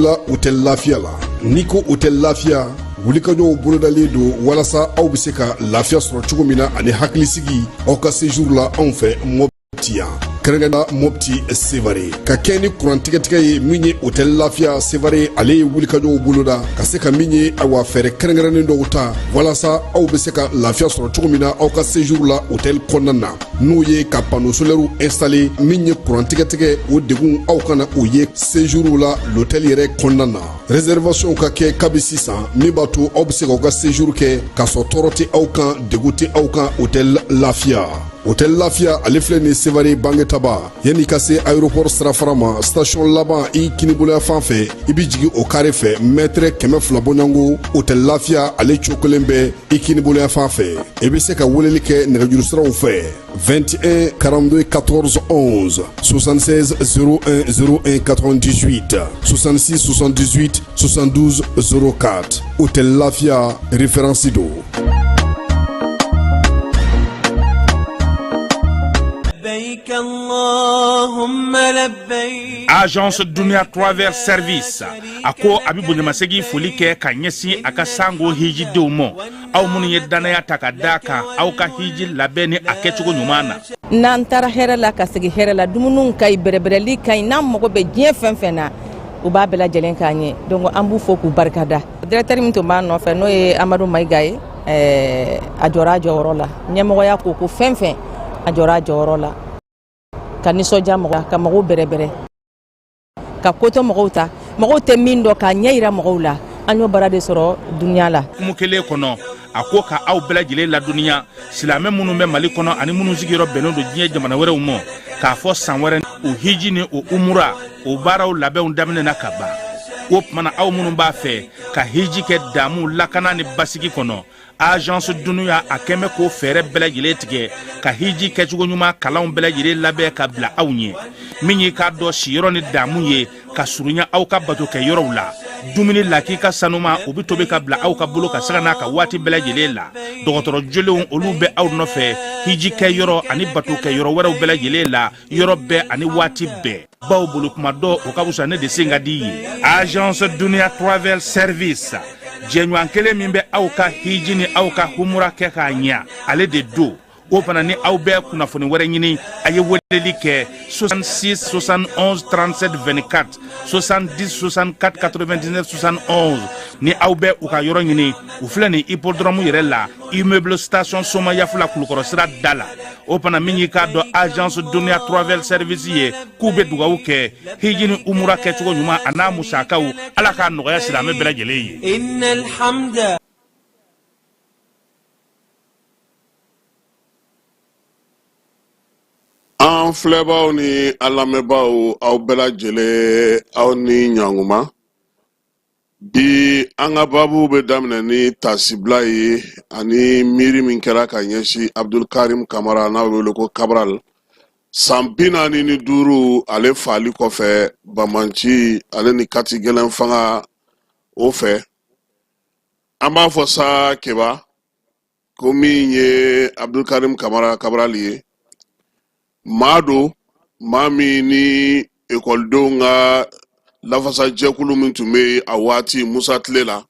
bisimila hôtel Lafiya la. N'i ko hôtel Lafiya, wulikajɔw bolodalen don walasa aw bɛ se ka lafiya sɔrɔ cogo min na ani hakilisigi aw ka séjour la anw fɛ Mopti yan, kɛrɛnkɛrɛnnenya Mopti Sevare. Ka kɛ ni kuran tigɛtigɛ ye, min ye hôtel Lafiya Sevare, ale ye wulikajɔw boloda ka se ka min ye, awa, fɛɛrɛ kɛrɛnkɛrɛnnen dɔw ta walasa aw bɛ se ka lafiya sɔrɔ cogo min na aw ka séjour la hôtel kɔnɔna na, n'o ye ka panneau solaire installé. Min ye kuran tigɛtigɛ, o degun aw kana o ye séjour la l'hôtel yɛrɛ kɔnɔna na. Réservation ka kɛ kabi sisan, min b'a to aw bɛ se k'aw ka séjour kɛ k'a sɔrɔ tɔɔrɔ tɛ aw kan, degun tɛ aw kan hôtel Lafiya. Hôtel Lafiya, ale filɛ nin Sevare Bangetaba, yanni ka se aéroport sirafara ma, station laban i kiniboloya fan fɛ, i bɛ jigin o carré fɛ, mètre 200 bɔɲɔgɔnko, hôtel Lafiya ale cokolen bɛ i kiniboloya fan fɛ. I bɛ se ka weleli kɛ nɛgɛjuru siraw fɛ: 21 42 14 11, 76 01 01 98, 66 78 72 04. Hôtel Lafiya, référence don. Agence Dunia Travel Service a ko a bɛ bonyamasegin foli kɛ ka ɲɛsin a ka sango hijidenw ma, aw minnu ye dannaya ta ka da kan aw ka hiji labɛn ni a kɛcogo ɲuman na. N'an taara hɛrɛ la ka segin hɛrɛ la, dumuniw ka ɲi, bɛrɛbɛrɛli ka ɲi, n'an mago bɛ diɲɛ fɛn fɛn na, u b'a bɛɛ lajɛlen k'an ye. Donc an b'u fo k'u barikada. Directeur min tun b'an nɔfɛ, n'o ye Amadu Mayiga ye, a jɔra a jɔyɔrɔ la. Ɲɛmɔgɔya ko ko fɛn fɛn, a jɔra a jɔyɔrɔ la ka nisɔndiya mɔgɔ, ka mɔgɔw bɛrɛbɛrɛ, ka kotɔ mɔgɔw ta, mɔgɔw tɛ min dɔn, k'a ɲɛ yira mɔgɔw la. An y'o baara de sɔrɔ Duniya la. Hukumu kelen kɔnɔ, a ko ka aw bɛɛ lajɛlen ladɔnniya, silamɛ minnu bɛ Mali kɔnɔ ani minnu sigiyɔrɔ bɛnnen don diɲɛ jamana wɛrɛw ma, k'a fɔ san wɛrɛ o hiji ni o umura o baaraw labɛnw daminɛna ka ban. O tuma na, aw minnu b'a fɛ ka hiji kɛ damu, lakana ni basigi kɔnɔ, Agence Dunuya a kɛn bɛ k'o fɛɛrɛ bɛɛ lajɛlen tigɛ ka hiji kɛcogo ɲuman kalanw bɛɛ lajɛlen labɛn ka bila aw ɲɛ. Min y'i k'a dɔn siyɔrɔ ni damu ye ka surunya aw ka bato kɛ yɔrɔw la, dumuni lakika sanuma, o bɛ tobi ka bila aw ka bolo ka sanga n'a ka waati bɛɛ lajɛlen la. Dɔgɔtɔrɔ jolenw, olu bɛ aw nɔfɛ hiji kɛ yɔrɔ ani bato kɛ yɔrɔ wɛrɛw bɛɛ lajɛlen la, yɔrɔ bɛɛ ani waati bɛɛ, baw bolo kuma dɔ o ka fisa ne de sen ka di ye. Agence Dunia Travel Service, jɛɲɔgɔn kelen min bɛ aw ka hiji ni aw ka humura kɛ k'a ɲa, ale de don. O fana ni aw bɛ kunnafoni wɛrɛ ɲini, a ye weleli kɛ 66 71 37 24, 70 64 99 71. Ni aw bɛ u ka yɔrɔ ɲini, u filɛ nin hippodrome yɛrɛ la, immeuble station Somayafula, Kulukɔrɔ sira da la. O fana, min y'i k'a dɔn Agence Dunia Travel Service ye, k'u bɛ dugawu kɛ hiji ni umura kɛcogo ɲuman a n'a musakaw, Ala k'a nɔgɔya silamɛ bɛɛ lajɛlen ye. An filɛbaw ni an lamɛnbaaw, aw bɛɛ lajɛlen, aw ni ɲankuma. Bi an ka baabu bɛ daminɛ ni tasibila ye ani miiri min kɛra ka ɲɛsin Abdulkarim Kamara, n'a bɛ wele ko Cabral, san 45 ale faali kɔfɛ banbanci ale ni kati gɛlɛn fanga o fɛ. An b'a fɔ sa Keba, ko min ye Abdulkarim Kamara Cabral ye, maa don, maa min ni ekɔlidenw ka lafasajɛkulu min tun bɛ yen a waati Musa tile la,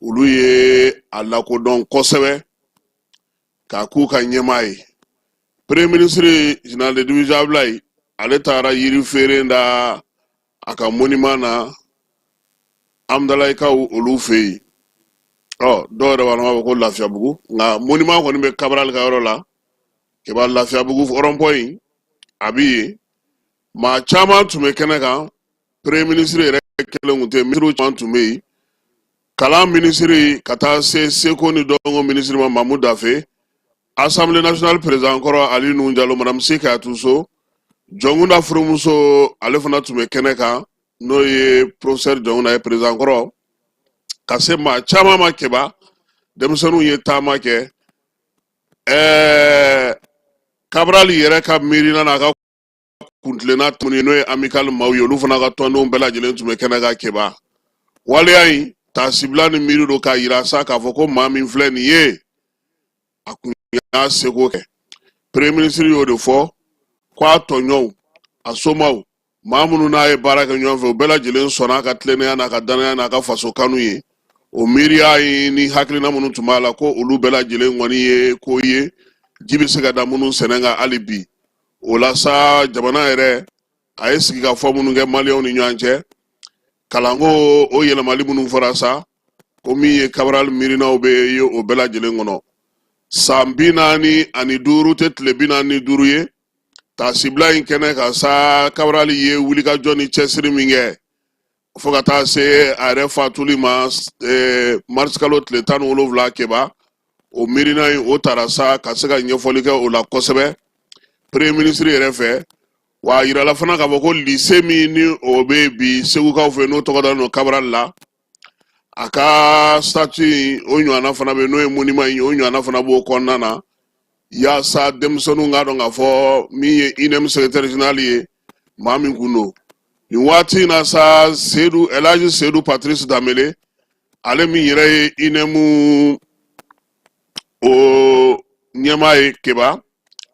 olu ye a lakodɔn kosɛbɛ k'a k'u ka ɲɛmaa ye. Premier ministre général de division Ablaye, ale taara yiri feere da a ka monument na Amudalayikaw olu fɛ yen. Ɔ dɔw yɛrɛ b'a fɔ ko Lafiyabugu, nka monument kɔni bɛ Cabral ka yɔrɔ la Keba, Lafiyabugu rond-point in a bɛ yen. Maa caman tun bɛ kɛnɛ kan, premier ministre yɛrɛ kelen tun tɛ, minisiriw caman tun bɛ yen, kalan minisiri ka taa se seko ni dɔnko minisiri ma Mamu Dafe, Assemblée nationale président kɔrɔ Ali Nuhu Jalo, madame Si Kayatu So, Jɔnkunda furumuso, ale fana tun bɛ kɛnɛ kan, n'o ye professeur Jɔnkunda ye, président kɔrɔ, ka se maa caman ma Keba. Denmisɛnninw ye taama kɛ. Cabral yɛrɛ ka miirina n'a ka kuntilenna tun ye, n'o ye amicale maaw ye, olu fana ka tɔndenw bɛɛ lajɛlen tun bɛ kɛnɛ kan Keba. Waleya in taasibila ni miiri don k'a yira sa k'a fɔ ko maa min filɛ nin ye, a kun y'a seko kɛ. Premier ministre y'o de fɔ ko a tɔɲɔw, a somaw Maa minnu n'a ye baara kɛ ɲɔgɔn fɛ, u bɛɛ lajɛlen sɔnna a ka tilennenya n'a ka dannaya n'a ka faso kanu ye. O miiriya in ni hakilina minnu tun b'a la, ko olu bɛɛ lajɛlen kɔni ye ko ye ji bɛ se ka da minnu sɛnɛ kan hali bi. O la sa, jamana yɛrɛ a ye sigikafɔ minnu kɛ maliyɛnw ni ɲɔgɔn cɛ, kalanko o yɛlɛmali minnu fɔra sa, ko min ye Cabral miirinaw bɛ ye o bɛɛ lajɛlen kɔnɔ. San 45 tɛ tile 45 ye taasibila in kɛnɛ kan sa. Cabral ye wulikajɔ ni cɛsiri min kɛ fo ka taa se a yɛrɛ fatuli ma marisikalo tile 17, Keba, o miirina in o tara sa ka se ka ɲɛfɔli kɛ o la kosɛbɛ premier ministre yɛrɛ fɛ. Wa a yirala fana k'a fɔ ko lycée min ni o bɛ bi Segukaw fɛ, n'o tɔgɔ dalen don Cabral la, a ka statue in o ɲɔgɔnna fana bɛ, n'o ye monument in, o ɲɔgɔnna fana b'o kɔnɔna na, yaasa denmisɛnninw k'a dɔn k'a fɔ min ye UNEEM secrétaire général ye, maa min kun don nin waati in na sa. Sedu Elhaji Sedu Patrice Danbele, ale min yɛrɛ ye UNEEM o ɲɛmaa ye, Keba,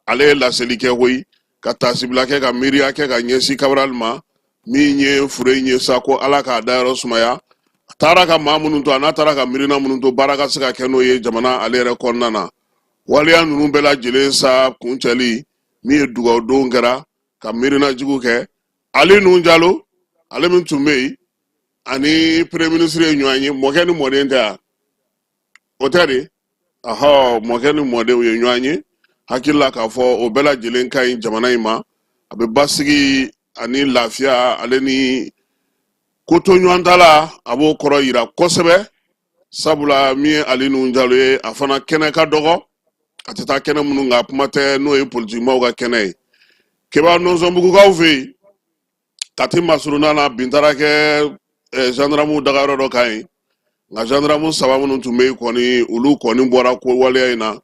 ale ye laseli kɛ koyi, ka taasibila kɛ, ka miiriya kɛ ka ɲɛsin Cabral ma. Min ye fure in ye sa, ko Ala k'a dayɔrɔ sumaya. A taara ka maa minnu to, a n'a taara ka miirina minnu to, baara ka se ka kɛ n'o ye jamana ale yɛrɛ kɔnɔna na. Waleya ninnu bɛɛ lajɛlen sa kuncɛli, min ye dugawudon kɛra ka miirinajugu kɛ. Ali Nuhu Jalo, ale min tun bɛ yen ani premier ministre ye ɲɔgɔn ye, mɔkɛ ni mɔden tɛ yan, o tɛ de? Ahɔ, mɔkɛ ni mɔdenw ye ɲɔgɔn ye. Hakili la k'a fɔ o bɛɛ lajɛlen ka ɲi jamana in ma, a bɛ basigi ani lafiya ale ni kotoɲɔgɔntala, a b'o kɔrɔ yira kosɛbɛ. Sabula min ye Ali Nuhu Jalo ye, a fana kɛnɛ ka dɔgɔ, a tɛ taa kɛnɛ minnu kan, kuma tɛ n'o ye politikimaw ka kɛnɛ ye. Keba, Nɔnsɔnbugukaw fɛ yen, Kati masurunna na, bin taara kɛ gendarmew dagayɔrɔ dɔ kan yen, nka gendarme saba minnu tun bɛ yen kɔni, olu kɔni bɔra ko waleya in na.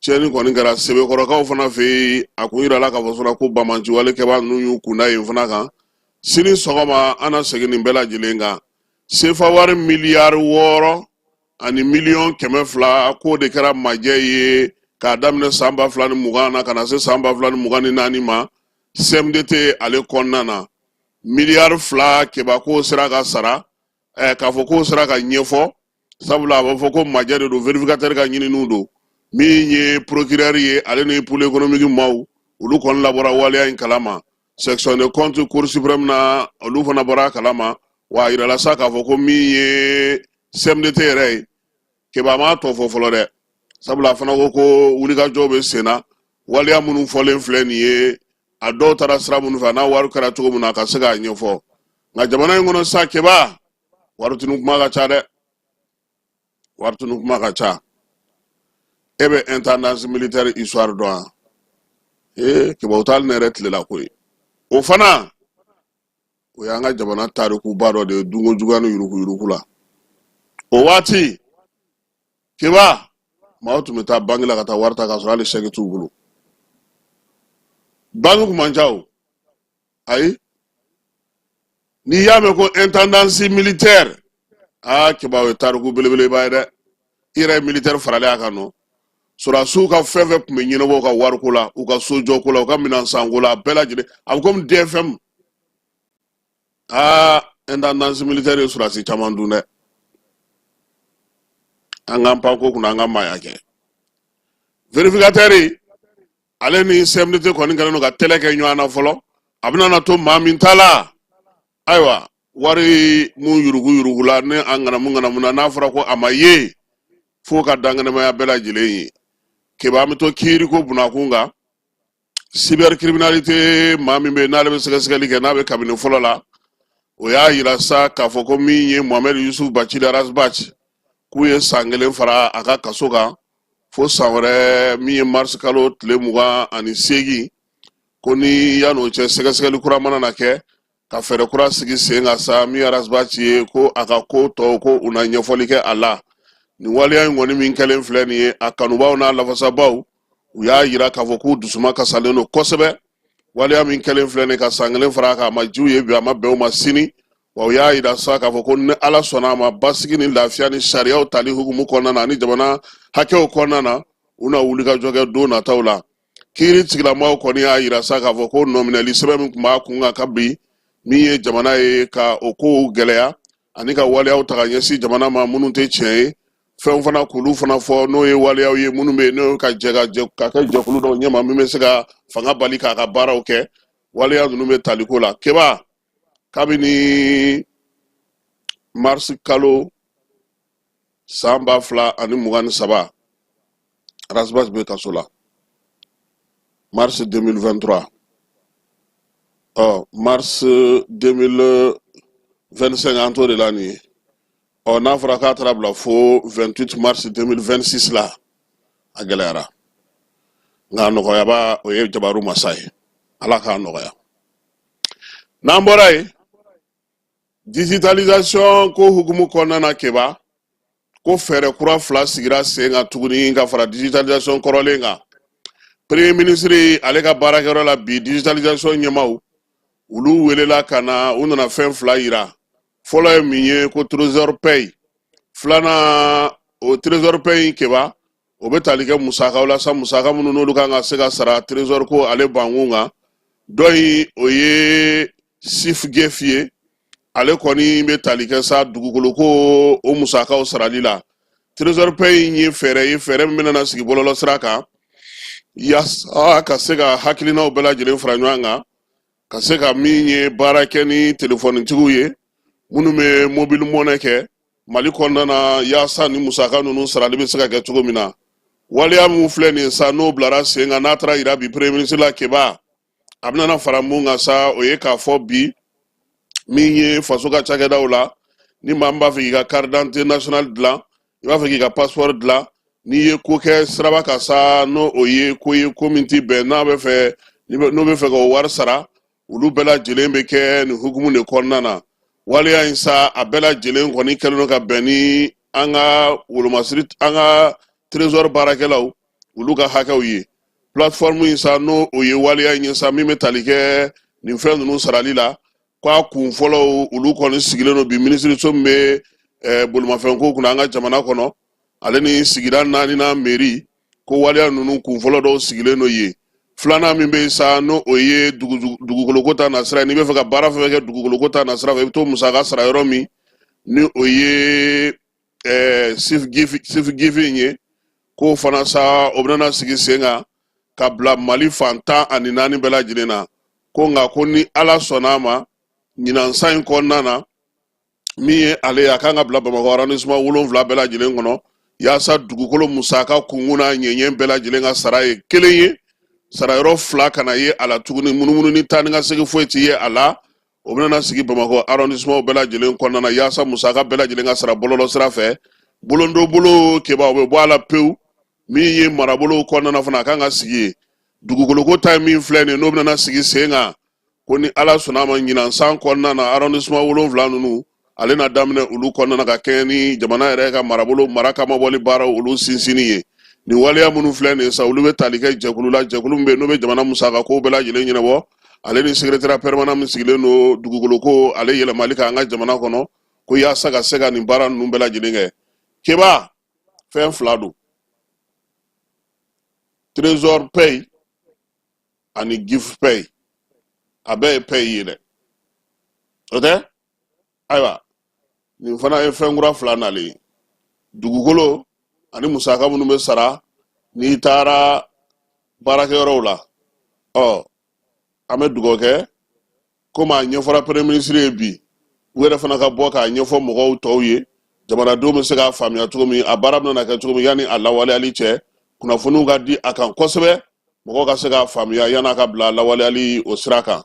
Tiɲɛni kɔni kɛra Sebekɔrɔkaw fana fɛ yen. A kun yirala k'a fɔ fana ko banbaanci walekɛbaa ninnu y'u kunda yen fana kan. Sini sɔgɔma an na segin nin bɛɛ lajɛlen kan. Sefa wari miliyari 6 ani miliyɔn 200, k'o de kɛra majɛ ye k'a daminɛ san 2020 na ka na se san 2024 ma CMDT ale kɔnɔna na. Miliyari 2, Keba, k'o sera ka sara, k'a fɔ k'o sera ka ɲɛfɔ, sabula a b'a fɔ ko majɛ de don, vérificateur ka ɲininiw don. Min ye procureur ye, ale ni pôle économique maaw, olu kɔni labɔra waleya in kalama. Section de compte cour suprême na, olu fana bɔra a kalama. Wa a yirala sa k'a fɔ ko min ye CMDT yɛrɛ ye, Keba, a m'a tɔ fɔ fɔlɔ dɛ, sabula a fana ko ko wulikajɔw bɛ sen na. Waleya minnu fɔlen filɛ nin ye, a dɔw taara sira minnu fɛ, a n'a wari kɛra cogo min na, a ka se k'a ɲɛfɔ. Nka jamana in kɔnɔ sa, Keba, waritunu kuma ka ca dɛ, waritunu kuma ka ca. E bɛ intendance militaire histoire dɔn wa? Ee Keba, o t'ale ne yɛrɛ tilela ko ye. O fana o y'an ka jamana tarikuba dɔ de ye, dunko juguya ni yuruguyurugu la. O waati, Keba, maaw tun bɛ taa banki la ka taa wari ta k'a sɔrɔ hali sɛki t'u bolo. Banki kun man ca o. Ayi, n'i y'a mɛn ko intendance militaire, aa Keba, o ye tariku belebeleba ye dɛ. I yɛrɛ ye militaire faralen a kan nɔ, sɔrɔdasiw ka fɛn fɛn tun bɛ ɲɛnabɔ u ka wariko la, u ka sojɔko la, u ka minɛnsanko la, a bɛɛ lajɛlen a bɛ komi DFM. Aa, intendance militaire ye sɔrɔdasi caman dun dɛ. An k'an pan ko kunna, an ka maaya kɛ. Vérificateur ale ni CMDT kɔni kɛlen don ka tɛlɛ kɛ ɲɔgɔn na fɔlɔ. A bɛna na to maa min ta la, ayiwa, wari mun yurugu yurugula ni a ŋanamu ŋanamu na, n'a fɔra ko a ma ye, fo ka dankɛnɛmaya bɛɛ lajɛlen ye. Keba, an bɛ to kiiriko bunakun kan. Cybercriminalité maa min bɛ yen n'ale bɛ sɛgɛsɛgɛli kɛ, n'a bɛ kabini fɔlɔ la, o y'a yira sa k'a fɔ ko min ye Mohamed Yusuf Bacili Ras Bath, k'u ye san kelen fara a ka kaso kan fo san wɛrɛ, min ye mars kalo tile 28, ko ni yan'o cɛ sɛgɛsɛgɛli kura mana na kɛ ka fɛɛrɛ kura sigi sen kan sa, min ye Ras Bath ye, ko a ka ko tɔw ko u na ɲɛfɔli kɛ a la. Nin waleya in kɔni min kɛlen filɛ nin ye, a kanubaw n'a lafasabaw, u y'a yira k'a fɔ k'u dusuma kasalen don kosɛbɛ. Waleya min kɛlen filɛ nin, ka san kelen fara a kan, a ma jiw ye bi, a ma bɛn u ma sini. Wa u y'a yira sa k'a fɔ ko ni Ala sɔnna a ma, basigi ni lafiya ni sariyaw tali hukumu kɔnɔna na ani jamana hakɛw kɔnɔna na, u na wulikajɔ kɛ don nataw la. Kiiri tigilamaaw kɔni y'a yira sa k'a fɔ ko nɔminɛli sɛbɛn min tun b'a kun kan kabi Min ye jamana ye ka o kow gɛlɛya ani ka waleyaw ta ka ɲɛsin jamana ma minnu tɛ tiɲɛ ye, fɛnw fana k'olu fana fɔ, n'o ye waleyaw ye minnu bɛ yen, n'o ka jɛ ka jɛ ka kɛ jɛkulu dɔw ɲɛma min bɛ se ka fanga bali k'a ka baaraw kɛ. Waleya ninnu bɛ taliko la. Keba, kabini marisi kalo san 2023, Ras Bath bɛ kaso la. Mars 2023, ɔ mars 2025, an t'o de la nin ye. Ɔ n'a fɔra k'a taara bila fo 28 mars 2026 la, a gɛlɛyara, nka nɔgɔyaba o ye jabaru masa ye. Ala k'a nɔgɔya. N'an bɔra yen, digitalisation ko hukumu kɔnɔna na, Keba, ko fɛɛrɛ kura fila sigira sen kan tuguni ka fara digitalisation kɔrɔlen kan. Premier ministre ale ka baarakɛyɔrɔ la bi, digitalisation ɲɛmaw olu welela ka na. U nana fɛn fila yira. Fɔlɔ ye min ye, ko Trésor Pay. Filanan, o Trésor Pay in, Keba, o bɛ tali kɛ musakaw la sa, musaka minnu n'olu kan ka se ka sara Trésor ko ale bankun kan. Dɔ in, o ye SIF-GIF ye. Ale kɔni bɛ tali kɛ sa dugukolo ko o musakaw sarali la. Trésor Pay in ye fɛɛrɛ ye, fɛɛrɛ min bɛna sigi bɔlɔlɔ sira kan yaasa ka se ka hakilinaw bɛɛ lajɛlen fara ɲɔgɔn kan, ka se ka min ye baara kɛ ni telefɔnitigiw ye minnu bɛ mobile money kɛ Mali kɔnɔna na, yaasa ni musaka ninnu sarali bɛ se ka kɛ cogo min na. Waleya min filɛ nin ye sa, n'o bilara sen kan, n'a taara yira bi premier ministre la, Keba, a bɛna fara mun kan sa, o ye k'a fɔ bi min ye faso ka cakɛdaw la, ni maa min b'a fɛ k'i ka carte d'identité nationale dilan, i b'a fɛ k'i ka passeport dilan, n'i ye ko kɛ siraba kan sa, n'o o ye ko ye ko min ti bɛn, n'a bɛ fɛ n'o bɛ fɛ k'o wari sara, olu bɛɛ lajɛlen bɛ kɛ nin hukumu de kɔnɔna na. Waleya in sa, a bɛɛ lajɛlen kɔni kɛlen don ka bɛn ni an ka wolomasiri, an ka Trésor baarakɛlaw olu ka hakɛw ye. Plateforme in sa, n'o o ye waleya in ye sa min bɛ tali kɛ nin fɛn ninnu sarali la, k'a kun fɔlɔw olu kɔni sigilen don bi minisiriso min bɛ bolimafɛnko kunna an ka jamana kɔnɔ, ale ni sigida naaninan mairie, ko waleya ninnu kun fɔlɔ dɔw sigilen don yen. Filanan min bɛ yen sa, n'o o ye dugukoloko ta nasira ye, n'i bɛ fɛ ka baara fɛn fɛn kɛ dugukoloko ta nasira fɛ, i bɛ t'o musaka sara yɔrɔ min, ni o ye SIF-GIF in ye, k'o fana sa, o bɛna sigi sen kan ka bila Mali fan 14 bɛɛ lajɛlen na. Ko nka ko ni Ala sɔnna a ma, ɲinan san in kɔnɔna na, min ye ale ye, a kan ka bila Bamakɔ arrondissement 7 bɛɛ lajɛlen kɔnɔ, yaasa dugukolo musaka kunkun n'a ɲɛɲɛ bɛɛ lajɛlen ka sara ye kelen ye, sarayɔrɔ fila kana ye a la tuguni, munumunu ni taa ni ka segin foyi ti ye a la. O bɛna sigi Bamakɔ arrondissement bɛɛ lajɛlen kɔnɔna na, yaasa musaka bɛɛ lajɛlen ka sara bɔlɔlɔ sira fɛ. Bolondobolo, Keba, o bɛ bɔ a la pewu. Min ye marabolow kɔnɔna fana, a kan ka sigi yen. Dugukoloko ta ye min filɛ nin ye, n'o bɛna sigi sen kan, ko ni Ala sɔnna a ma, ɲinan san kɔnɔna na, arrondissement 7 ninnu, ale na daminɛ olu kɔnɔna na ka kɛɲɛ ni jamana yɛrɛ ka marabolo mara kamabɔli baaraw olu sinsinni ye. Nin waleya minnu filɛ nin ye sa, olu bɛ tali kɛ jɛkulu la, jɛkulu min bɛ yen n'o bɛ jamana musaka kow bɛɛ lajɛlen ɲɛnabɔ, ale ni secrétariat permanent min sigilen don dugukolo ko ale yɛlɛmali kan an ka jamana kɔnɔ, ko yaasa ka se ka nin baara ninnu bɛɛ lajɛlen kɛ. Keba, fɛn fila don: Trésor Pay ani GIF Pay. A bɛɛ ye pay ye dɛ, o tɛ? Ayiwa, nin fana ye fɛn kura fila nalen ye: dugukolo ani musaka minnu bɛ sara n'i taara baarakɛyɔrɔw la. Ɔ an bɛ dugawu kɛ, komi a ɲɛfɔra premier ministre ye bi, u yɛrɛ fana ka bɔ k'a ɲɛfɔ mɔgɔw tɔw ye, jamanadenw bɛ se k'a faamuya cogo min, a baara bɛna kɛ cogo min. Yanni a lawaleyali cɛ, kunnafoniw ka di a kan kosɛbɛ, mɔgɔw ka se k'a faamuya yanni a ka bila lawaleyali o sira kan.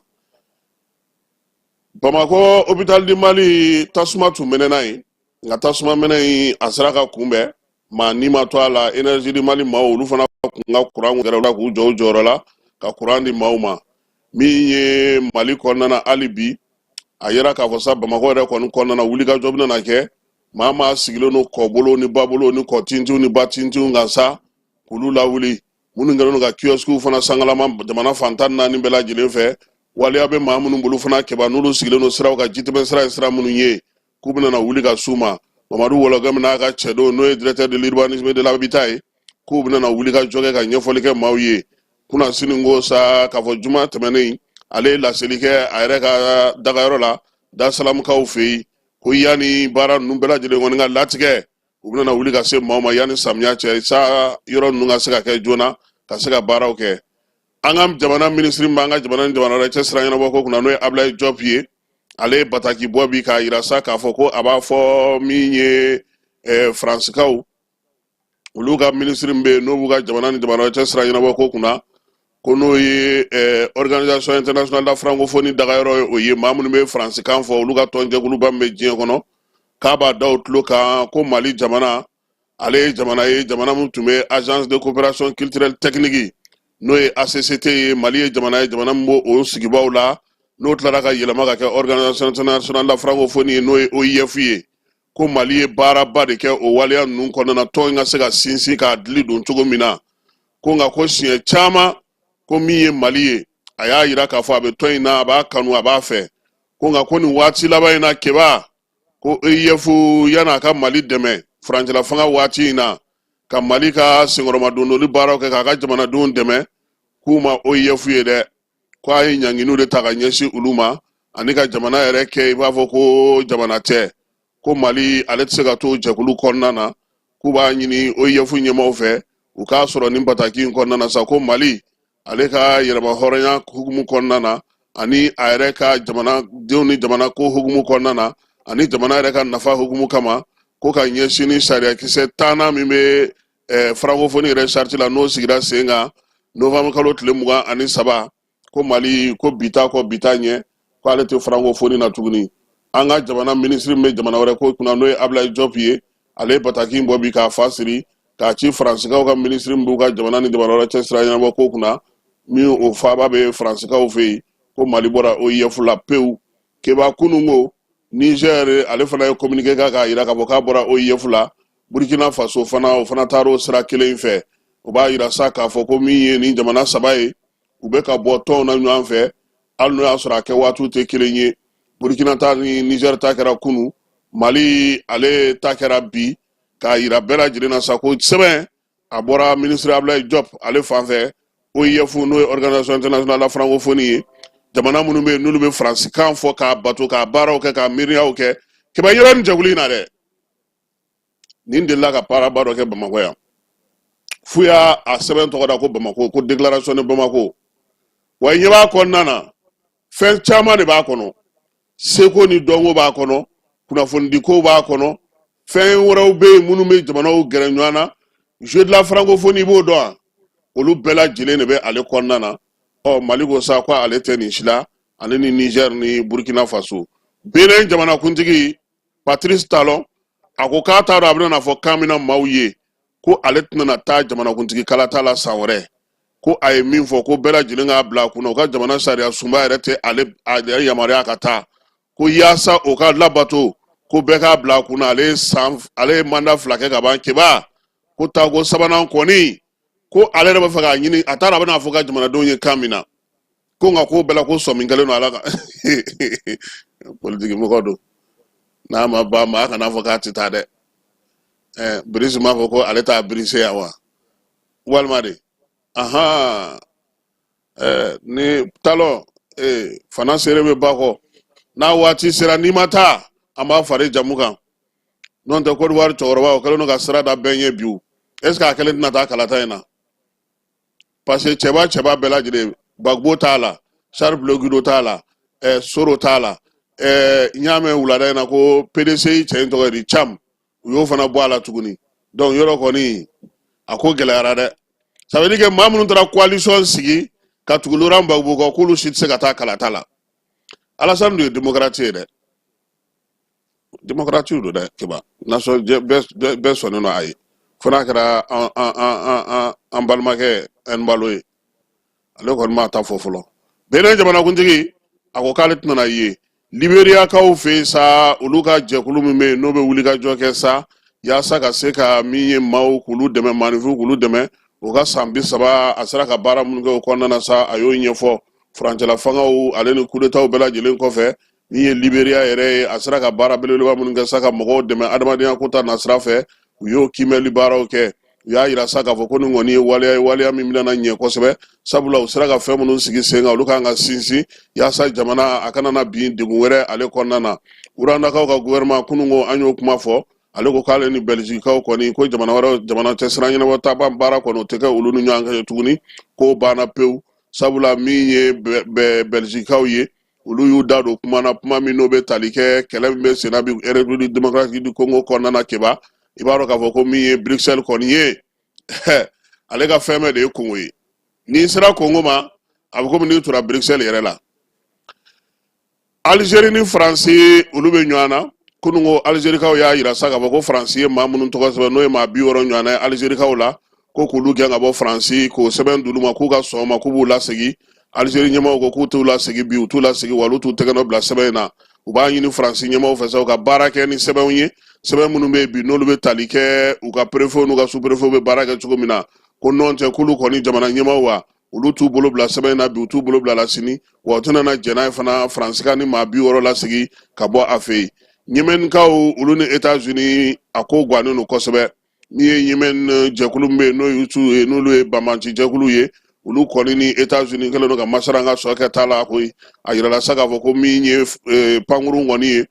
Bamakɔ Hôpital du Mali, tasuma tun mɛnɛna yen, nka tasuma mɛnɛ in, a sera ka kunbɛn, maa ni ma to a la. Énergie du Mali maaw, olu fana kun ka kuran gɛrɛ la k'u jɔ u jɔyɔrɔ la ka kuran di maaw ma. Min ye Mali kɔnɔna na, hali bi a yira k'a fɔ sa, Bamakɔ yɛrɛ kɔni kɔnɔna na, wulikajɔ bɛna na kɛ. Maa maa sigilen don kɔbolo ni babolo ni kɔtintinw ni batintinw kan sa, k'olu lawuli. Minnu kɛlen don ka kiosques fana sangalama jamana fan 14 bɛɛ lajɛlen fɛ, waleya bɛ maa minnu bolo fana, Keba, n'olu sigilen don siraw kan, jitɛmɛ sira ye sira minnu ye, k'u bɛna na wuli ka s'u ma. Mamadu Wɔlɔkɛ min n'a ka cɛdenw, n'o ye directeur de l'urbanisme et de l'habitat ye, k'u bɛna na wuli ka jɔ kɛ ka ɲɛfɔli kɛ maaw ye. Kunasini ko sa k'a fɔ juma tɛmɛnen Ale ye laseli kɛ a yɛrɛ ka dagayɔrɔ la Dasalamukaw fɛ yen, ko yanni baara ninnu bɛɛ lajɛlen kɔni ka latigɛ, u bɛna wuli ka se maaw ma yanni samiya cɛ sa, yɔrɔ ninnu ka se ka kɛ joona ka se ka baaraw kɛ. An ka jamana minisiri b'an ka jamana ni jamana wɛrɛ cɛ sira ɲɛnabɔ ko kunna, n'o ye Ablaye Diop ye, ale ye bataki bɔ bi k'a yira sa k'a fɔ ko a b'a fɔ min ye Faransikaw, olu ka minisiri min bɛ yen n'o b'u ka jamana ni jamana wɛrɛ cɛ sira ɲɛnabɔ ko kunna, ko n'o ye Organisation internationale de la francophonie dagayɔrɔ ye, o ye maa minnu bɛ faransikan fɔ, olu ka tɔnjɛkuluba min bɛ diɲɛ kɔnɔ, k'a b'a da o tulo kan ko Mali jamana, ale ye jamana ye, jamana min tun bɛ Agence de coopération culturelle technique, n'o ye ACCT ye. Mali ye jamana ye, jamana min b'o o sigibaw la, n'o tilara ka yɛlɛma ka kɛ Organisation internationale de la francophonie ye, n'o ye OIF ye, ko Mali ye baaraba de kɛ o waleya ninnu kɔnɔna na, tɔn in ka se ka sinsin k'a dili don cogo min na. Ko nka ko siɲɛ caman ko min ye Mali ye, a y'a yira k'a fɔ a bɛ tɔn in na, a b'a kanu, a b'a fɛ. Ko nka ko nin waati laban in na, Keba, ko OIF yan'a ka Mali dɛmɛ furancɛla fanga waati in na, ka Mali ka senkɔrɔmadondoli baaraw kɛ, k'a ka jamanadenw dɛmɛ, k'u ma OIF ye dɛ, ko a ye ɲanginiw de ta ka ɲɛsin olu ma ani ka jamana yɛrɛ kɛ i b'a fɔ ko jamana tɛ. Ko Mali ale tɛ se ka to jɛkulu kɔnɔna na. K'u b'a ɲini OIF ɲɛmaaw fɛ, u k'a sɔrɔ nin bataki in kɔnɔna na sa, ko Mali ale ka yɛrɛma hɔrɔnya hukumu kɔnɔna na, ani a yɛrɛ ka jamanadenw ni jamana ko hukumu kɔnɔna na, ani jamana yɛrɛ ka nafa hukumu kama, ko ka ɲɛsin ni sariyakisɛ tannan min bɛ francophonie yɛrɛ sariti la, n'o sigira sen kan novembre kalo tile 23, ko Mali ko bi ta kɔ bi ta ɲɛ, ko ale tɛ francophonie na tuguni. An ka jamana minisiri min bɛ jamana wɛrɛ ko kunna, n'o ye Ablaye Diop ye, ale ye bataki in bɔ bi k'a fa siri k'a ci Faransikaw ka minisiri min b'u ka jamana ni jamana wɛrɛ cɛ sira ɲɛnabɔ ko kunna, min o faaba bɛ Faransikaw fɛ yen, ko Mali bɔra OIF la pewu. Keba, kunun ko Niger ale fana ye communiqué kɛ k'a yira k'a fɔ k'a bɔra OIF la. Burkina Faso fana, o fana taara o sira kelen in fɛ. O b'a yira sa k'a fɔ ko min ye nin jamana saba ye, u bɛ ka bɔ tɔnw na ɲɔgɔn fɛ, hali n'o y'a sɔrɔ a kɛ waatiw tɛ kelen ye. Burkina ta ni Niger ta kɛra kunu, Mali ale ta kɛra bi, k'a yira bɛɛ lajɛlen na sa ko sɛbɛn a bɔra minisiri Ablaye Diop ale fan fɛ. OIF, n'o ye Organisation internationale la francophonie ye, jamana minnu bɛ yen n'olu bɛ faransikan fɔ k'a bato, k'a baaraw kɛ, k'a miiriyaw kɛ. Keba, yɔrɔ nin jɛkulu in na dɛ, nin delila ka baaraba dɔ kɛ Bamakɔ yan f'u y'a a sɛbɛn tɔgɔ da ko Bamako, ko déclaration de Bamako. Wa i ɲɛ b'a kɔnɔna na, fɛn caman de b'a kɔnɔ, seko ni dɔnko b'a kɔnɔ, kunnafonidiko b'a kɔnɔ, fɛn wɛrɛw bɛ yen minnu bɛ jamanaw gɛrɛ ɲɔgɔn na. Jeux de la francophonie, i b'o dɔn wa? Olu bɛɛ lajɛlen de bɛ ale kɔnɔna na. Ɔ, Mali ko sa ko ale tɛ nin si la, ale ni Niger ni Burkina Faso. Benin jamanakuntigi Patrice Talon, a ko k'a t'a dɔn a bɛna fɔ kan min na maaw ye, ko ale tɛna taa jamanakuntigi kalata la san wɛrɛ. Ko a ye min fɔ, ko bɛɛ lajɛlen k'a bila a kunna, u ka jamana sariya sunba yɛrɛ tɛ ale a yamaruya ka taa, ko yaasa o ka labato, ko bɛɛ k'a bila a kunna, ale ye mandat 2 kɛ ka ban. Keba, ko taako sabanan kɔni, ko ale yɛrɛ b'a fɛ k'a ɲini, a t'a dɔn a bɛna fɔ ka jamanadenw ye kan min na. Ko nka ko bɛɛ la, ko sɔmi kɛlen don ala kan, politiki mɔgɔ don, n'a ma ban ma, a kana fɔ k'a tɛ taa dɛ. Ɛɛ, Birisi m'a fɔ ko ale t'a birise yan wa? Walima de, ahan, ɛɛ, ni Talon ee fana seere bɛ ba kɔ, n'a waati sera, n'i ma taa, an b'a fari jamu kan. N'o tɛ, Côte d'Ivoire cɛkɔrɔba o kɛlen don ka sira da bɛɛ ɲɛ bi. O est ce que a kelen tɛna taa kalata in na? Parce que cɛba cɛba bɛɛ lajɛlen, Gbagbo t'a la, Charles Blé Goudé t'a la, Soro t'a la. N y'a mɛn wulada in na ko PDCI cɛ in tɔgɔ ye di, Cham, u y'o fana bɔ a la tuguni. Donc yɔrɔ kɔni a ko gɛlɛyara dɛ. Ça veut dire que maa minnu taara coalition sigi ka tugu Laurent Gbagbo kɔ, k'olu si tɛ se ka taa kalata la. Alassane dun ye démocrate ye dɛ, démocrate don dɛ. Keba, nation bɛɛ sɔnnen don a ye, fo n'a kɛra an an an an an balimakɛ Ɛnbalo ye, ale kɔni m'a ta fɔ fɔlɔ. Benin jamanakuntigi, a ko k'ale tɛna ye. Liberiyakaw fɛ yen sa, olu ka jɛkulu min bɛ yen n'o bɛ wulikajɔ kɛ sa yaasa ka se ka min ye maaw k'olu dɛmɛ, maaninfinw k'olu dɛmɛ, o ka san 30, a sera ka baara minnu kɛ o kɔnɔna na sa, a y'o ɲɛfɔ. Furancɛla fangaw ale ni kudetaw bɛɛ lajɛlen kɔfɛ, min ye Liberiya yɛrɛ ye, a sera ka baara belebeleba minnu kɛ sa ka mɔgɔw dɛmɛ adamadenya ko ta nasira fɛ, u y'o kiimɛli baaraw kɛ. U y'a yira sa k'a fɔ ko nin kɔni ye waleya ye, waleya min bɛna ɲɛ kosɛbɛ, sabula u sera ka fɛn minnu sigi sen kan, olu kan ka sinsin yaasa jamana a kana na bin degun wɛrɛ ale kɔnɔna na. Rwandakaw ka gouvernement, kunun ko an y'o kuma fɔ, ale ko k'ale ni Bɛlizikaw kɔni ko jamana wɛrɛ jamana cɛ sira ɲɛnabɔ taban baara kɔni, o tɛ kɛ olu ni ɲɔgɔn cɛ tuguni, k'o banna pewu, sabula min ye Bɛlizikaw ye, olu y'u da don kuma na, kuma min n'o bɛ tali kɛ kɛlɛ min bɛ senna bi République démocratique du Congo kɔnɔna na. Keba, i b'a dɔn k'a fɔ ko min ye Bruxelles kɔni ye, ale ka fɛn bɛɛ de ye Congo ye. N'i sera Congo ma, a bɛ komi n'i tora Bruxelles yɛrɛ la. Algérie ni Faransi, olu bɛ ɲɔgɔn na. Kununko Alizerikaw y'a yira sa k'a fɔ ko Faransi ye maa minnu tɔgɔ sɛbɛn, n'o ye maa 60 ɲɔgɔnna ye Alizerikaw la, ko k'olu gɛn ka bɔ Faransi, k'o sɛbɛn d'olu ma k'u ka sɔn o ma, k'u b'u lasegin. Alizeri ɲɛmaaw ko k'u t'u lasegin bi, u t'u lasegin, wa olu t'u tɛgɛ nɔ bila sɛbɛn in na. U b'a ɲini Faransi ɲɛmaaw fɛ sa, u ka baara kɛ ni sɛbɛnw ye, sɛbɛn minnu bɛ yen bi, n'olu bɛ tali kɛ u ka perefew n'u ka superefew bɛ baara kɛ cogo min na, ko nɔn tɛ k'olu kɔni jamana ɲɛmaaw wa, olu t'u bolo bila sɛbɛn in na bi, u t'u bolo bila la sini, wa u tɛna na jɛn n'a ye fana Faransi ka ni maa 60 lasegin ka bɔ a fɛ yen. Ɲɛmɛnikaw, olu ni Etats-Unis, a ko gannen don kosɛbɛ. N'i ye Ɲɛmɛn jɛkulu min bɛ yen, n'o ye Hutu ye, n'olu ye banbanci jɛkulu ye, olu kɔni ni Etats-Unis kɛlen don ka masala ka sɔrɔ kɛ t'a la koyi. A yirala sa k'a fɔ ko min ye pankurun kɔni ye,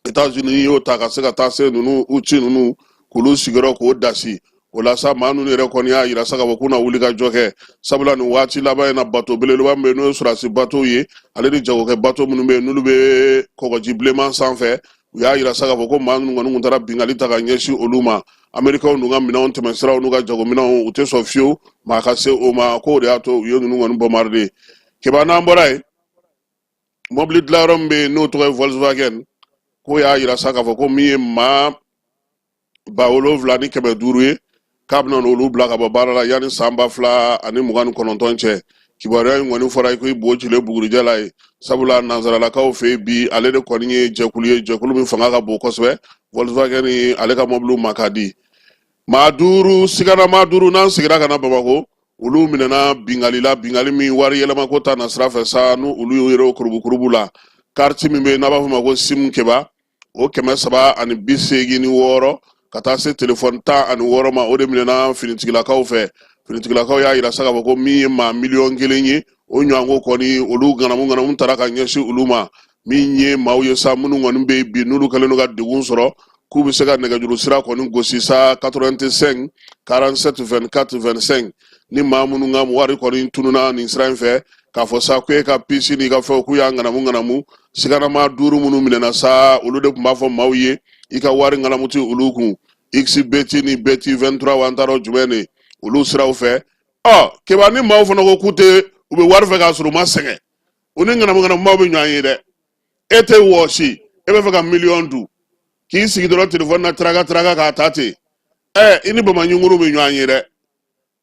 Etats-Unis y'o ta ka se ka taa se ninnu Hutu ninnu k'olu sigiyɔrɔ k'o dasi. O la sa, maa ninnu yɛrɛ kɔni y'a yira sa k'a fɔ k'u na wuli ka jɔ kɛ, sabula nin waati laban in na, bato belebeleba min bɛ yen, n'o ye sɔrɔdasi batow ye, ale ni jagokɛ bato minnu bɛ yen, n'olu bɛ kɔgɔji bilenman sanfɛ, u y'a yira sa k'a fɔ ko maa ninnu kɔni tun taara binkanni ta ka ɲɛsin olu ma. Amerikaw n'u ka minɛnw tɛmɛsiraw n'u ka jagominɛnw, u tɛ sɔn fiyewu maa ka se o ma, k'o de y'a to u ye ninnu kɔni bombarder. Keba, n'an bɔra yen, mɔbili dilanyɔrɔ min bɛ yen, n'o tɔgɔ ye Volkswagen, k'o y'a yira sa k'a fɔ ko min ye maa 7500 ye, k'a bɛna n'olu bila ka bɔ baara la yanni san 2029 cɛ. Kibaruya in kɔni fɔra i ko i bo cilen bugurijɛ la ye, sabula nansaralakaw fɛ yen bi, ale de kɔni ye jɛkulu ye, jɛkulu min fanga ka bon kosɛbɛ. Volkswagen, ale ka mɔbiliw ma ka di. Maa duuru sigana, maa duuru, n'an seginna ka na Bamakɔ, olu minɛna bingali la, bingali min wari yɛlɛmako ta na sira fɛ sa, n'u olu y'u yɛrɛ kurubukurubu la. Kariti min bɛ yen, n'a b'a fɔ o ma ko SIM, Keba, o 386 ka taa se telefɔni 16 ma, o de minɛna finitigilakaw fɛ. Finitigilakaw y'a yira sa k'a fɔ ko min ye maa miliyɔn 1 ye, o ɲɔgɔnko kɔni, olu ŋanamu ŋanamu taara ka ɲɛsin olu ma. Min ye maaw ye sa, minnu kɔni bɛ yen bi, n'olu kɛlen don ka degun sɔrɔ, k'u bɛ se ka nɛgɛjuru sira kɔni gosi sa, 85 47 24 25. Ni maa minnu ka wari kɔni tununa nin sira in fɛ, k'a fɔ sa ko e ka pisi n'i ka fɛnw, k'u y'a ŋanamu ŋanamu. Siganama duuru minnu minɛna sa, olu de tun b'a fɔ maaw ye i ka wari ŋanamu ti olu kun, xbt ni bt 23 wa, an t'a dɔn jumɛn de olu siraw fɛ. Ɔ Keba, ni maaw fana ko k'u tɛ, u bɛ wari fɛ k'a sɔrɔ u ma sɛgɛn, u ni ŋanamu ŋanamumaw bɛ ɲɔgɔn ye dɛ. E tɛ wɔsi, e bɛ fɛ ka miliyɔn dun, k'i sigi dɔrɔn telefɔni na tiraka tiraka k'a ta ten, ɛ i ni bamaɲunkuru bɛ ɲɔgɔn ye dɛ.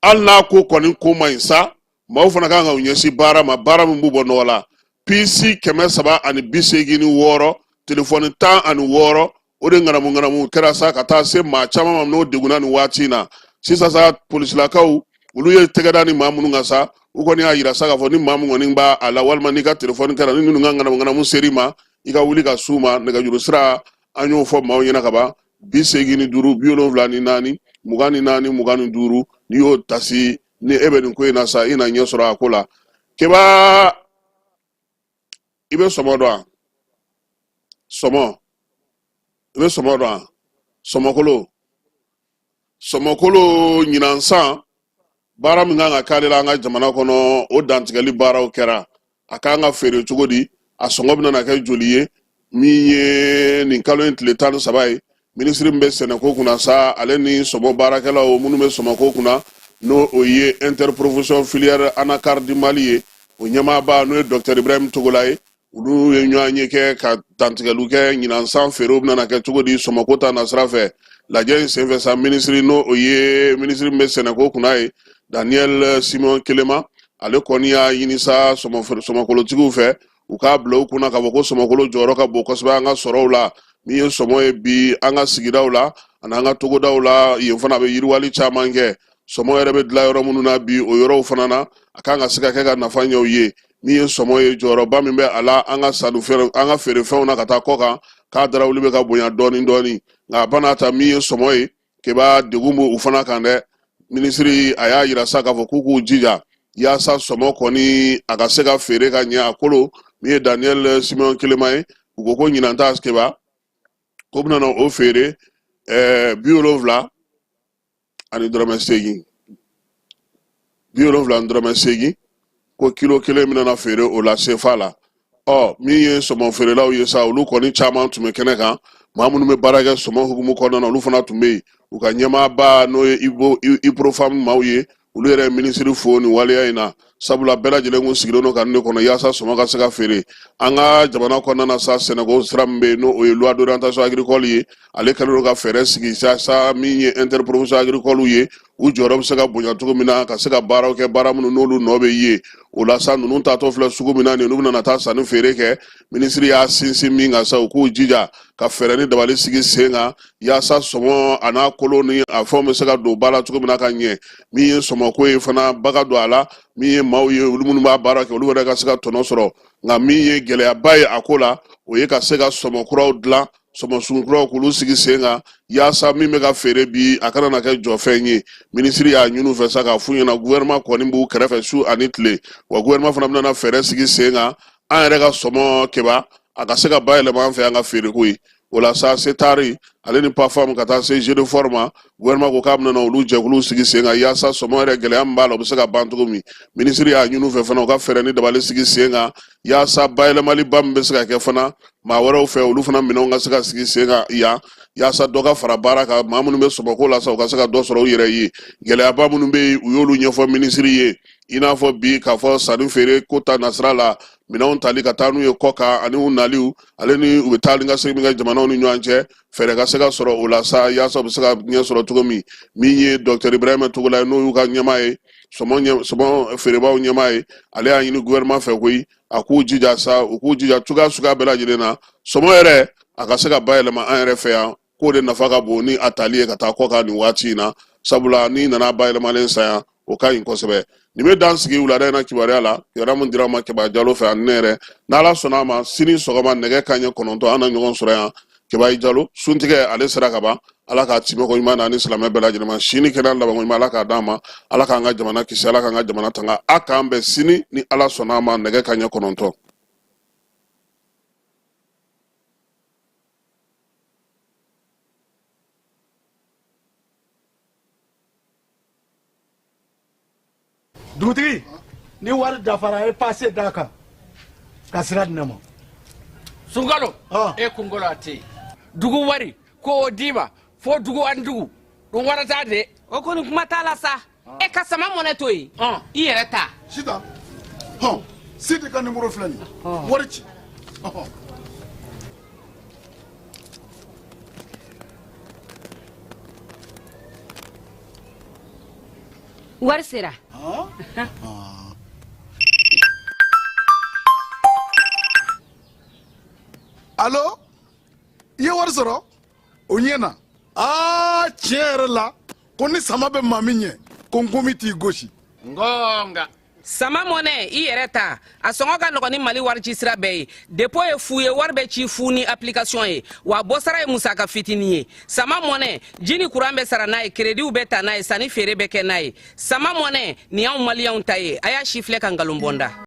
Hali n'a ko kɔni ko man ɲi sa, maaw fana kan ka u ɲɛsin baara ma, baara min b'u bɔ nɔgɔ la. Pisi 386, telefɔni 16, o de ŋanamu ŋanamu kɛra sa ka taa se maa caman ma, n'o degunna nin waati in na. Sisan sa, polisilakaw, olu ye tɛgɛ da ni maa minnu kan sa, u kɔni y'a yira sa k'a fɔ ni maa min kɔni b'a a la, walima n'i ka telefɔni kɛra ni ninnu ka ŋanamu ŋanamu ser'i ma, i ka wuli ka s'u ma. Nɛgɛjuru sira, an y'o fɔ maaw ɲɛna ka ban, 85 74 24 25. N'i y'o tasi, ni e bɛ nin ko in na sa, i na ɲɛ sɔrɔ a ko la. Keba, i bɛ sɔmɔ dɔn wa? Sɔmɔ, i bɛ sɔmɔ dɔn wa? Sɔmɔkolo, sɔmɔkolo, ɲinan san baara min kan ka k'ale la an ka jamana kɔnɔ, o dantigɛli baaraw kɛra. A kan ka feere cogo di? A sɔngɔ bɛna na kɛ joli ye? Min ye nin kalo in tile 13 ye, minisiri min bɛ sɛnɛko kunna sa, ale ni sɔmɔ baarakɛlaw minnu bɛ sɔmɔko kunna, n'o o ye interprofession filière anacarde du Mali ye, o ɲɛmaaba, n'o ye docteur Ibrahim Togola ye, olu ye ɲɔgɔn ye kɛ ka dantigɛliw kɛ ɲinan san feerew bɛna na kɛ cogo di sɔmɔko ta nasira fɛ. Lajɛ in senfɛ sa, minisiri, n'o o ye minisiri min bɛ sɛnɛko kunna ye, Daniel Simon Kelema, ale kɔni y'a ɲini sa sɔmɔkolotigiw fɛ, u k'a bila u kunna k'a fɔ ko sɔmɔkolo jɔyɔrɔ ka bon kosɛbɛ an ka sɔrɔw la. Min ye sɔmɔ ye bi an ka sigidaw la ani an ka togodaw la, yen fana a bɛ yiriwali caman kɛ. Sɔmɔ yɛrɛ bɛ dilan yɔrɔ minnu na bi, o yɔrɔw fana na, a kan ka se ka kɛ ka nafa ɲɛ u ye. Min ye sɔmɔ ye, jɔyɔrɔba min bɛ a la an ka sannifɛn, an ka feerefɛnw na ka taa kɔ kan, k'a darawuli bɛ ka bonya dɔɔni dɔɔni. Nka a bana ta, min ye sɔmɔ ye, Keba, degun b'u fana kan dɛ. Minisiri a y'a yira sa k'a fɔ k'u k'u jija yaasa sɔmɔ kɔni a ka se ka feere ka ɲɛ. A kolo min ye Daniel Simeon Kelema ye, u ko ko ɲinan ta Keba ko bɛna na o feere 78 ni dɔrɔmɛ 8, 78 ni dɔrɔmɛ 8, ko kilo kelen bɛna na feere o la sefa la. Ɔ min ye sɔmɔ feerelaw ye sa, olu kɔni caman tun bɛ kɛnɛ kan. Maa minnu bɛ baara kɛ sɔmɔ hukumu kɔnɔna na, olu fana tun bɛ yen. U ka ɲɛmaaba n'o ye IPROFAM maaw ye, olu yɛrɛ ye minisiri fo nin waleya in na, sabula bɛɛ lajɛlen kun sigilen don ka nin de kɔnɔ yaasa sɔmɔ ka se ka feere an ka jamana kɔnɔna na sa. Sɛnɛko sira min bɛ yen, n'o ye loi d'orientation agricole ye, ale kɛlen don ka fɛɛrɛ sigi sa. Min ye interprofession agricole ye, u jɔyɔrɔ bɛ se ka bonya cogo min na ka se ka baaraw kɛ, baara minnu n'olu nɔ bɛ ye o la sa. Ninnu taatɔ filɛ sugu min na nin, n'u bɛna taa sanni feere kɛ, minisiri y'a sinsin min kan sa, u k'u jija ka fɛɛrɛ ni dabali sigi sen kan yaasa sɔmɔ a n'a kolo ni a fɛnw bɛ se ka don ba la cogo min na ka ɲɛ. Min ye sɔmɔko ye fana, baga don a la. Min ye maaw ye, olu minnu b'a baara kɛ, olu yɛrɛ ka se ka tɔnɔ sɔrɔ. Nka min ye gɛlɛyaba ye a ko la, o ye ka se ka sɔmɔ kuraw dilan, sɔmɔ sugu kuraw k'olu sigi sen kan yaasa min bɛ ka feere bi, a kana na kɛ jɔfɛn ye. Minisiri y'a ɲini u fɛ sa k'a f'u ɲɛna, gouvernement kɔni b'u kɛrɛfɛ su ani tile, wa gouvernement fana bɛna fɛɛrɛ sigi sen kan an yɛrɛ ka sɔmɔ Keba a ka se ka bayɛlɛma an fɛ an ka feereko ye. O la sa, SETAR ale ni PAFAM ka taa se GEDEFOR ma, gouvernement ko k'a bɛna olu jɛkuluw sigi sen kan yaasa sɔmɔ yɛrɛ gɛlɛya min b'a la, o bɛ se ka ban cogo min. Minisiri y'a ɲini u fɛ fana, u ka fɛɛrɛ ni dabali sigi sen kan yaasa bayɛlɛmaliba min bɛ se ka kɛ fana maa wɛrɛw fɛ, olu fana minɛnw ka se ka sigi sen kan yan yaasa dɔ ka fara baara kan, maa minnu bɛ sɔmɔko la sa, u ka se ka dɔ sɔrɔ u yɛrɛ ye. Gɛlɛyaba minnu bɛ yen, u y'olu ɲɛfɔ minisiri ye, i n'a fɔ bi k'a fɔ sanni feere ko ta nasira la, minɛnw tali ka taa n'u ye kɔ kan ani u naliw, ale ni u bɛ taa ni ka segin min kɛ jamanaw ni ɲɔgɔn cɛ, fɛɛrɛ ka se ka sɔrɔ o la sa yaasa u bɛ se ka ɲɛ sɔrɔ cogo min. Min ye docteur Ibrahima Togola ye, n'o y'u ka ɲɛmaa ye, sɔmɔ feerebaaw ɲɛmaa ye, ale y'a ɲini gouvernement fɛ koyi, a k'u jija sa, u k'u jija cogoya suguya bɛɛ lajɛlen na, sɔmɔ yɛrɛ a ka se ka bayɛlɛma an yɛrɛ fɛ yan, k'o de nafa ka bon ni a tali ye ka taa kɔ kan nin waati in na, sabula n'i nana bayɛlɛmalen san yan, o ka ɲi kosɛbɛ. Nin bɛ dan sigi wulada in na kibaruya la, kibaruya min dira ma Keba Jalo fɛ ani ne yɛrɛ. N'Ala sɔnna a ma, sini sɔgɔma nɛgɛ kanɲɛ 9, an na ɲɔgɔn sɔrɔ yan. Keba Jalo, suntigɛ ale sera ka ban, Ala k'a timɛko ɲuman na ni silamɛ bɛɛ lajɛlen ma. Sini kɛnɛya labanko ɲuman, Ala k'a d'an ma. Ala k'an ka jamana kisi, Ala k'an ka jamana tanga. A k'an bɛn sini ni Ala sɔnna a ma, nɛgɛ kanɲɛ 9. Dugutigi, ni wari dafara, a ye pase d'a kan ka sira di ne ma. Sunkalo, e kunkolo a tɛ yen. Dugu wari ko o d'i ma fo dugu ani dugu ɗum warata de. O kɔni kuma t'a la sa. E ka sama mɔnɛ to yen, i yɛrɛ ta. Sitan hɔn, Sidi ka nimoro filɛ nin ye, wari ci. Wari sera. Alo, i ye wari sɔrɔ, o ɲɛna. Aa, tiɲɛ yɛrɛ la, ko ni sama bɛ maa min ɲɛ, ko nkomi t'i gosi. Ngonga. Sama mɔnɛ, i yɛrɛ ta, a sɔngɔ ka nɔgɔn ni Mali wari ci sira bɛɛ ye. Dépôt ye fu ye, wari bɛ ci fu ni application ye, wa bɔsara ye musaka fitinin ye. Sama mɔnɛ, ji ni kuran bɛ sara n'a ye, kerediw bɛ ta n'a ye, sanni feere bɛ kɛ n'a ye. Sama mɔnɛ nin y'anw maliyɛnw ta ye. A y'a si filɛ ka nkalon bɔnda.